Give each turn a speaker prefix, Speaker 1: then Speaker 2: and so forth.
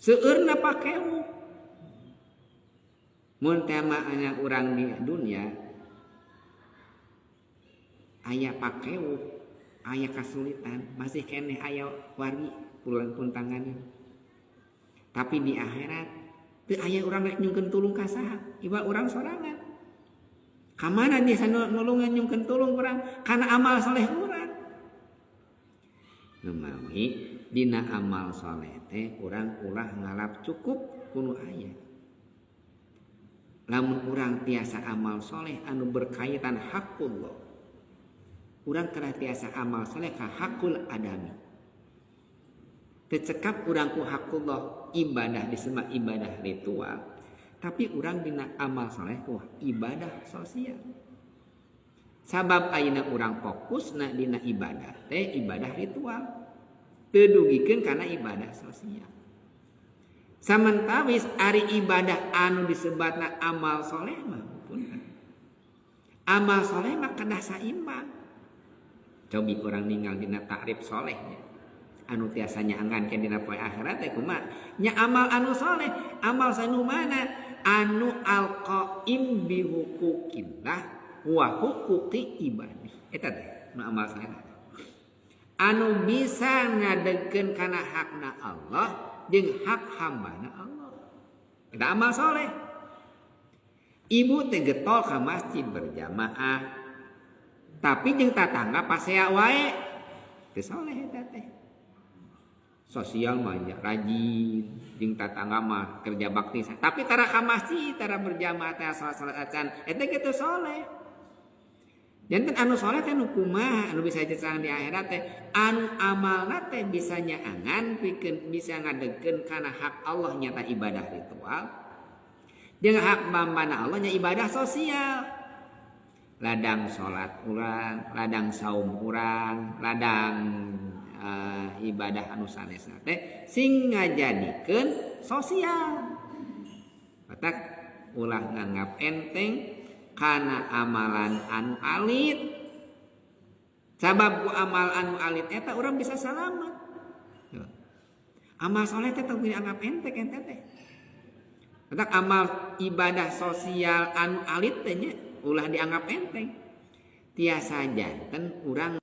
Speaker 1: Seueurna pakewuh. Mun tema anya urang di dunia aya pakewuh, aya kasulitan, masih keneh aya wargi pulang pun tangannya. Tapi di akhirat teu aya urang rek nyungkeun tulung ka saha, iba urang sorangan. Ka mana bisa nulungan, nyungkeun tulung urang? Karena amal soleh urang. Numawi dina amal soleh teh urang ulah ngalap cukup ku nu aya. Lamun urang tiasa amal soleh anu berkaitan hakullah, urang kedah tiasa amal soleh ka hakul adami. Teu cekap urang ku hakullah, ibadah disebut ibadah ritual, tapi urang dina amal soleh ku ibadah sosial. Sabab ayeuna urang fokusna dina ibadah teh ibadah ritual, teu dugikeun kana ibadah sosial. Samentawis ari ibadah anu disebatna amal soleh mah, punten, amal soleh mah kedah saimbang. Cobi urang ninggal dina takrif solehnya anu tiasa nyaangan ke dina poe akhirat teh kumaha nya. Amal anu soleh, amal sanu mana? Anu alqaim bihuquqillah wa huquqi ibadi. Eta teh nu amal soleh, anu bisa ngadegkeun kana hakna Allah jeung hak hambana Allah. Eta amal soleh. Ibu teh getol ka masjid berjamaah, tapi jeung tatangga pasea wae, teu soleh eta teh. Sosial mah ya rajin, jeung tatangga mah kerja bakti, tapi tara ka masjid, tara berjamaah teh, salat-salat acan, eta kitu soleh. Janten anu soleh teh nu kumaha? Anu bisa cecangan di akhirat teh anu amalna teh bisa nyaangan pikeun bisa ngadegkeun kana hak Allah, nyata ibadah ritual, jeung hak hambana Allah, nya ibadah sosial. Ladang salat urang, ladang saum urang, ladang ibadah anu sanesna teh sing ngajadikeun sosial. Matak ulah nganggap enteng kana amalan anu alit, sabab ku amal anu alit eta urang bisa salamat. Amal soleh teh tong dianggap enteng ente teh. Matak amal ibadah sosial anu alit teh nya ulah dianggap enteng, tiasa janten urang